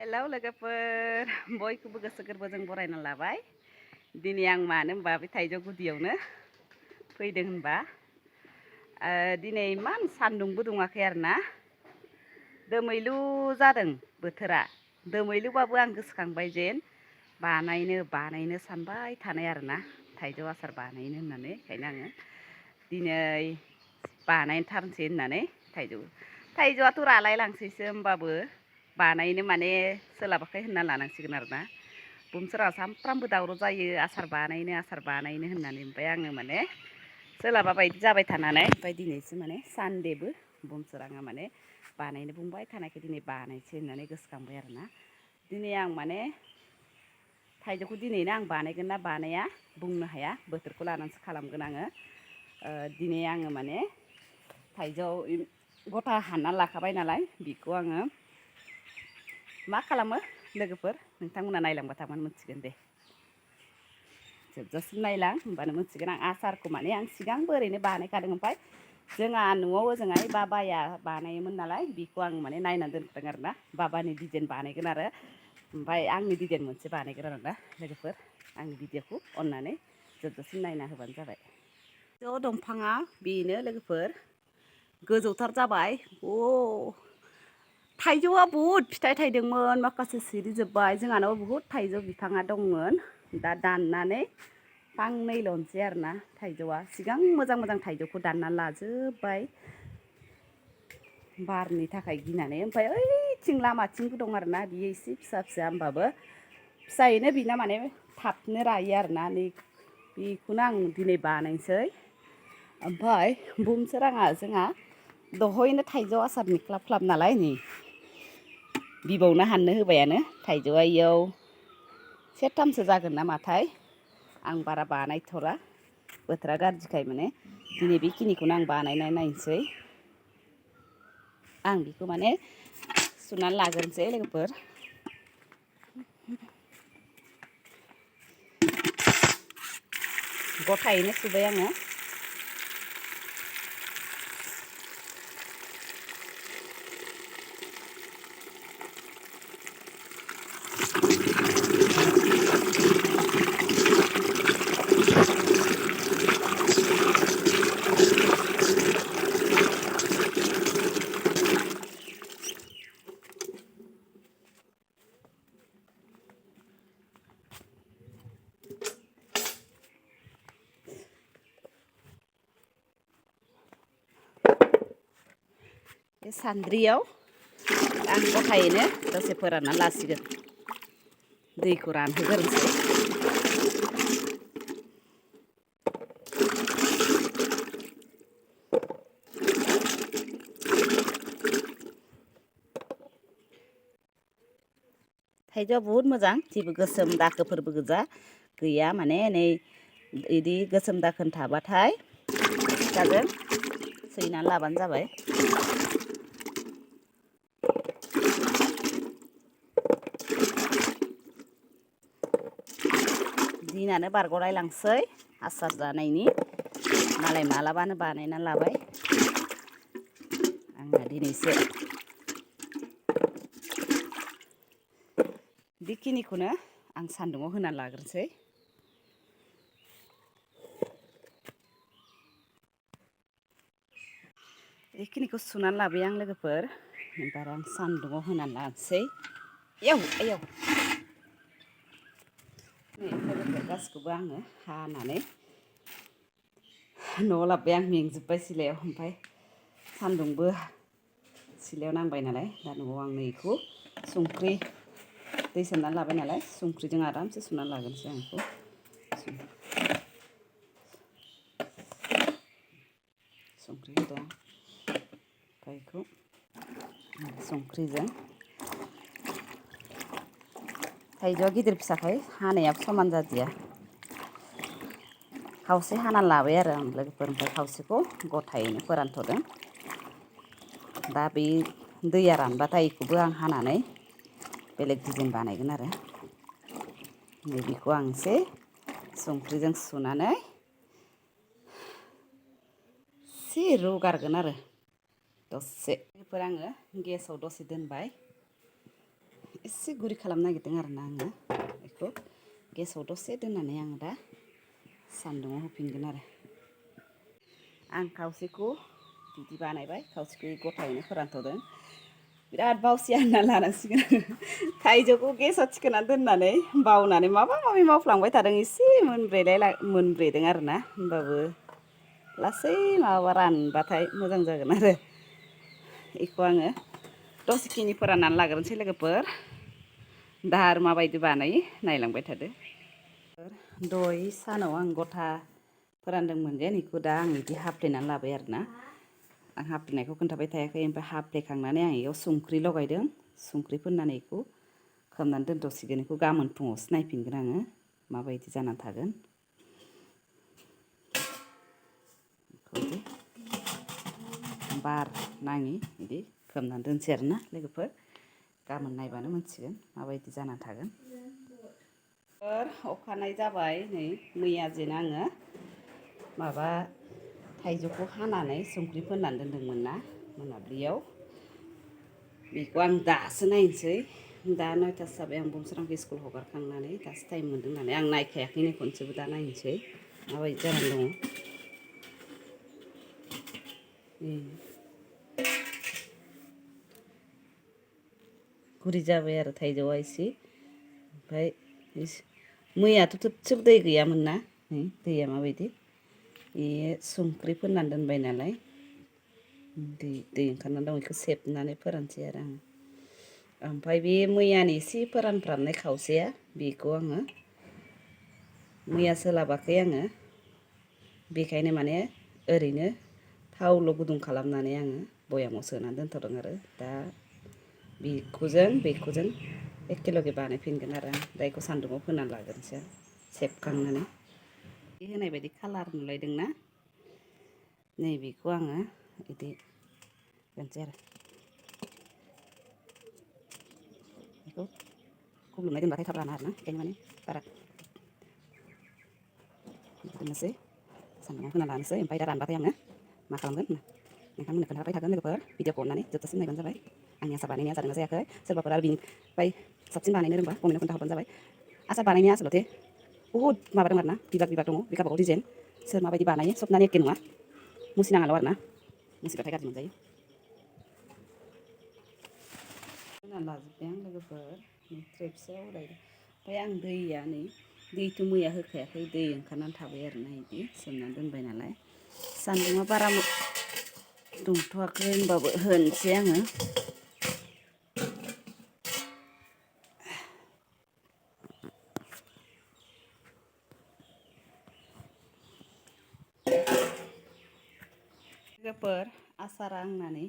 Hello लोगोफोर बयखौबो गोसो गोरबोजों बरायना लाबाय। दिनै आं मानो होनबा बे थाइजौ गुदियावनो फैदों होनबा दिनै इमान सान्दुंबो दुङाखै आरोना दोमैलु जादों बोथोरा। दोमैलुबाबो आं गोसोखांबाय जेन बानायनो सानबाय थानाय आरोना थाइजौ आसार बानायनो होननानै। ओंखायनो आङो दिनै बानायथारनोसै होननानै थाइजौआथ' रालाय लांसैसो होमबाबो बानायनो माने सोलाबाखै होनना लानांसिगोन आरोना। बुमसोरा सामफ्रामबो दावराव जायो आसार बानायनो होननानै। ओमफ्राय आङो माने सोलाबा बायदि जाबाय थानानै ओमफ्राय दिनैसो माने सानदेबो बुमसोराङा माने बानायनो बुंबाय थानायखाय दिनै बानायसै होननानै गोसोखांबाय आरोना। दिनै आं माने थाइजौखौ दिनैनो आं बानायगोन ना बानाया बुंनो हाया, बोथोरखौ लानानैसो खालामगोन आङो। दिनै आङो माने थाइजौ गथा हानना लाखाबाय नालाय बेखौ आङो मा खालामो लोगोफोर नोंथांमोना नायलांबाय थाबानो मोनथिगोन दे। जोबजासिम नायलां होमबानो मोनथिगोन। आं आसारखौ माने आं सिगांबो ओरैनो बानायखादों। ओमफ्राय जोंहा न'आव ओजोंहाय बाबाया बानायोमोन नालाय बेखौ आं माने नायनानै दोनखादों आरोना। बाबानि डिजाइन बानायगोन आरो ओमफ्राय आंनि डिजाइन मोनसे बानायगोन आरोना लोगोफोर। आंनि भिडिअखौ अननानै जोबजासिम नायना होबानो जाबाय। ज' दंफाङा बेनो लोगोफोर गोजौथार जाबाय। थाइजौआ बहुद फिथाइ थाइदोंमोन, माखासे सिरिजोब्बाय। जोंहानाव बहुद थाइजौ बिफाङा दंमोन, दा दाननानै फांनैल'सै आरोना थाइजौआ। सिगां मोजां थाइजौखौ दानना लाजोब्बाय बारनि थाखाय गिनानै। ओमफ्राय ओइथिं लामाथिंबो दं आरोना, बियो एसे फिसा होमबाबो फिसायैनो बिना माने थाबनो रायो आरोना। नै बेखौनो आं दिनै बानायनोसै। ओमफ्राय बुमसोराङा जोंहा दहयनो थाइजौ आसार निख्लाब नालाय नै बिबावनो हाननो होबायानो। थाइजौआ इयाव सेरथामसो जागोन नामाथाय, आं बारा बानायथ'ला बोथोरा गाज्रिखाय माने दिनै बेखिनिखौनो आं बानायना नायनोसै। आं बेखौ माने सुनानै लाग्रोनोसै लोगोफोर। गथायैनो सुबाय आङो। बे सान्द्रियाव आं गथायैनो दसे फोरानना लासिगोन, दैखौ रानहोग्रोनोसै। थाइजौआ बहुद मोजां, जेबो गोसोम दाखोफोरबो गैया माने। नै बिदि गोसोम दाखोन थाबाथाय सिखाजों सैनानै लाबानो जाबाय। दिनानो बारग'लायलांसै आसार जानायनि। मालाय मालाबानो बानायना लाबाय, आंना दिनैसो। बेखिनिखौनो आं सान्दुङाव होनानै लाग्रोनोसै। बेखिनिखौ सुनानै लाबाय आं लोगोफोर। ओमफ्राय आं सान्दुङाव होनानै लानोसै। आयौ नै लोगोफोर गासिखौबो आङो हानानै न'आव लाबोबाय। आं मेंजोब्बाय सिलायाव, ओमफ्राय सान्दुंबो सिलायाव नांबाय नालाय। दा न'आव आं नैखौ संख्रि दै सोमनानै लाबाय नालाय, संख्रिजों आरामसे सुनानै लाग्रोनोसै आं बेखौ। संख्रि होदों ओमफ्राय बेखौ संख्रिजों। थाइजौआ गिदिर फिसाखाय हानायाबो समान जादिया। खावसे हाना लाबाय आरो आं लोगोफोर, ओमफ्राय खावसेखौ गथायैनो फोरानथ'दों। दा बे दैया रानबाथाय बेखौबो आं हानानै बेलेग डिजाइन बानायगोन आरो। नैबेखौ आं एसे संख्रिजों सुनानै एसे रुगारगोन आरो दसे। बेफोर आङो गेसाव दसे दोनबाय। एसे गुरै खालामनो नागिरदों आरोना आङो बेखौ गेसाव दसे दोननानै आङो दा सान्दुङाव होफिनगोन आरो आं खावसेखौ बिदि बानायबाय खावसेखौ गथायैनो फोरानथ'दों बिराद बावसि होनना लानांसिगोन थाइजौखौ गेसाव थिखोना दोननानै बावनानै माबा माबि मावफ्लांबाय थादों एसे मोनब्रेदों आरोना होमबाबो लासै माबा रानबाथाय मोजां जागोन आरो बेखौ आङो दसेखिनि फोराननानै लाग्रोनोसै लोगोफोर दा आरो माबायदि बानायो नायलांबाय थादो दहाय सानाव आं गथा फोरानदोंमोन जे बेखौ दा आं बिदि हाफ्लेनानै लाबाय आरोना आं हाफ्लेनायखौ खोन्थाबाय थायाखै ओमफ्राय हाफ्लेखांनानै आं बेयाव संख्रि लगायदों संख्रि फोननानै बेखौ खोबनानै दोनथ'सिगोन बेखौ गाबोन फुङावसो नायफिनगोन आङो माबायदि जानानै थागोन बिदि बार नाङि बिदि खोबनानै दोनसै आरोना लोगोफोर गाबोन नायबानो मोनथिगोन माबायदि जानानै थागोन अखानाय जाबाय नै मैया जेन आङो माबा थाइजौखौ हानानै संख्रि फोननानै दोनदोंमोन ना मोनाब्लियाव बेखौ आं दासो नायनोसै दा 9थासो जाबाय आं बुंसोरांखौ स्कुल हगारखांनानै दासो टाइम मोन्दों होननानै आं नायखायाखैनो खनसेबो दा नायनोसै माबायदि जानानै दङ गुरै जाबाय आरो थाइजौआ एसे ओमफ्राय मैयाथ' थोबसेबो दै गैयामोन ना दैया माबायदि बेयो संख्रि फोननानै दोनबाय नालाय दै ओंखारनानै दं बेखौ सेबनानै फोरानसै आरो आं ओमफ्राय बे मैयानि एसे फोरानफ्रामनाय खावसेया बेखौ आङो मैया सोलाबाखै आङो बेखायनो माने ओरैनो थावल' गुदुं खालामनानै आङो बयामाव सोनानै दोनथ'दों आरो दा बेखौजों एखेलगे बानायफिनगोन आरो आं दा बेखौ सान्दुङाव फोनानै लाग्रोनोसै सेबखांनानै बे होनाय बायदि कालार नुलायदोंना नैबेखौ आङो बिदि दोनसै आरो बेखौ खुग्लुबनाय दोनबाथाय थाब राना आरोना बेखायनो माने बारा दोननोसै सान्दुङाव होना लानोसै ओमफ्राय दा रानबाथाय आङो मा खालामगोन नोंथांमोननो खोन्थाबाय थागोन लोगोफोर भिडिअखौ अननानै जोबजासिम नायबानो जाबाय आंनि आसार बानायनाया जादोंना जायाखै सोरबाफोर आरो बिनिफ्राय साबसिन बानायनो रोंबा कमेन्टआव खोन्थाहरबानो जाबाय आसार बानायनाया आसलथे बुहुद माबा दं आरोना बिबार दङ बे गावबागाव डिजाइन सोर माबायदि बानायो सबनानो एखे नङा मुसिनाङाल' आरोना मुसिबाथाय गाज्रि मोनजायो होना लाजोब्बाय आं लोगोफोर ट्रेपसेयाव उरायदों ओमफ्राय आं दैया नै दैथ' मैया होखायाखै दै ओंखारनानै थाबाय आरोना बिदि सोमनानै दोनबाय नालाय सान्दुङा बारा दुंथ'वाखै होनबाबो होनोसै आङो लोगोफोर आसारा आंनानै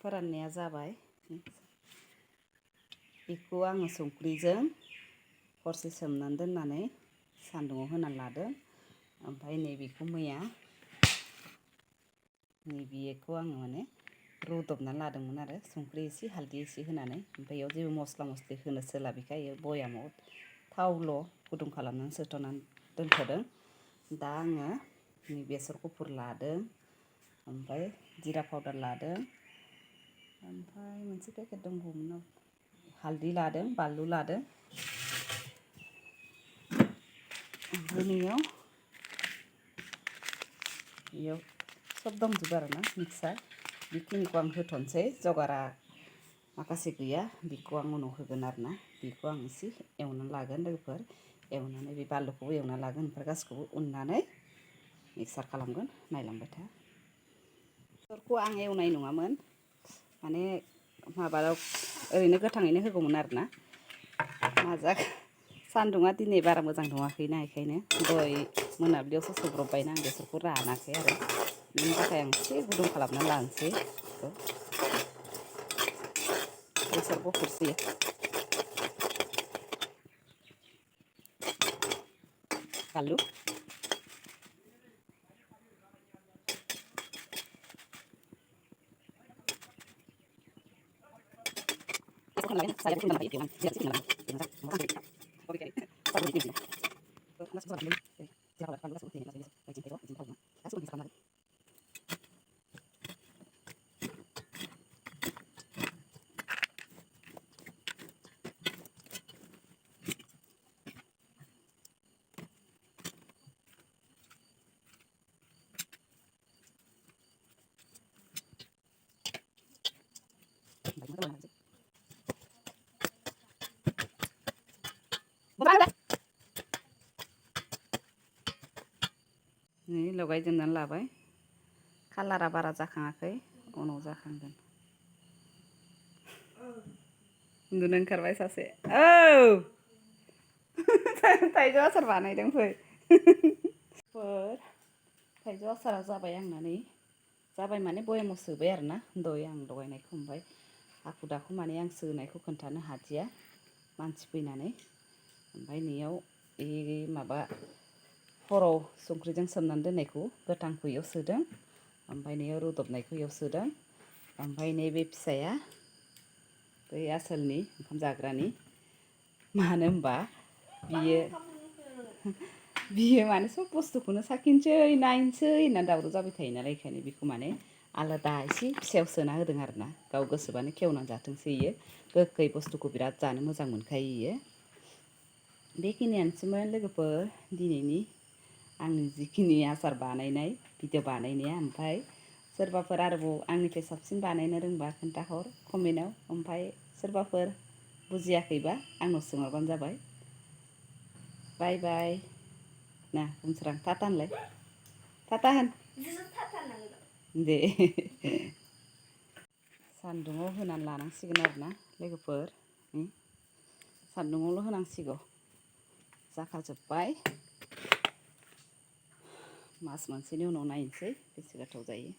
फोराननाया जाबाय बेखौ आङो संख्रिजों हरसे सोमनानै दोननानै सान्दुङाव होनानै लादों ओमफ्राय नैबेखौ मैया नैबेखौ आङो माने रुदबनानै लादोंमोन आरो संख्रि एसे हालदै एसे होनानै ओमफ्राय बेयाव जेबो मस्ला मस्लि होनो सोलाबिखाय बयामाव थावल' गुदुं खालामनानै सोथ'नानै दोनथ'दों दा आङो नै बेसर गुफुर लादों ओमफ्राय जिरा पाउदार लादों ओमफ्राय मोनसे पेकेट दंबावोमोन हालदै लादों बानलु लादों ओमफ्राय बेयाव सब दंजोबो आरोना मिक्सार बेखिनिखौ आं होथ'नोसै जगारा माखासे गैया बेखौ आं उनाव होगोन आरोना बेखौ आं एसे एवनानै लागोन लोगोफोर एवनानै बे बानलुखौबो एवनानै लागोन ओमफ्राय गासिखौबो उननानै मिक्सार खालामगोन नायलांबाय था बेसरखौ आं एवनाय नङामोन माने माबायाव ओरैनो गोथाङैनो होगौमोन आरोना माजा सान्दुङा दिनै बारा मोजां दुङाखैना बेखायनो दहाय मोनाबिलियावसो सौब्रबबायना आं बेसरखौ रानाखै आरो बिनि थाखाय आं एसे गुदुं खालामना लानोसै बेसर गुफुरसै बानलु नै लगायजोबनानै लाबाय कालारा बारा जाखाङाखै उनाव जाखांगोन उन्दुनो ओंखारबाय सासे औ थाइजौ आसार बानायदों फै थाइजौ आसारा जाबाय आंना नै जाबाय माने बयामाव सोबाय आरोना दहाय आं लगायनायखौ ओमफ्राय हाखु दाखु माने आं सोनायखौ खोन्थानो हादिया मानसि फैनानै ओमफ्राय नैयाव माबा हराव संख्रिजों सोमनानै दोननायखौ गोथांखौ इयाव सोदों ओमफ्राय नैयाव रुदबनायखौ इयाव सोदों ओमफ्राय नैबे फिसाया बै आसोलनि ओंखाम जाग्रानि मानो होनबा बियो माने सब बुस्थुखौनो साखिनोसै नायनोसै होननानै दावराव जाबाय थायो नालाय बेखायनो बेखौ माने आलादा एसे फिसायाव सोना होदों आरोना गाव गोसोबानो खेवनानै जाथोंसै इयो गोखै बुस्थुखौ बिराद जानो मोजां मोनखायो इयो बेखिनियानोसैमोन लोगोफोर दिनैनि आंनि जिखिनि आसार बानायनाय भिडिअ बानायनाया ओमफ्राय सोरबाफोर आरोबाव आंनिफ्राय साबसिन बानायनो रोंबा खोन्थाहर कमेन्टआव ओमफ्राय सोरबाफोर बुजियाखैबा आंनाव सोंहरबानो जाबाय बाय बाय ना बुंस्रां टाटा होनलाय टाटा होन दे सान्दुङाव होनानै लानांसिगोन आरोना लोगोफोर सान्दुङावल' होनांसिगौ जाखाजोब्बाय मास मोनसेनि उनाव नायनोसै बेसे गोथाव जायो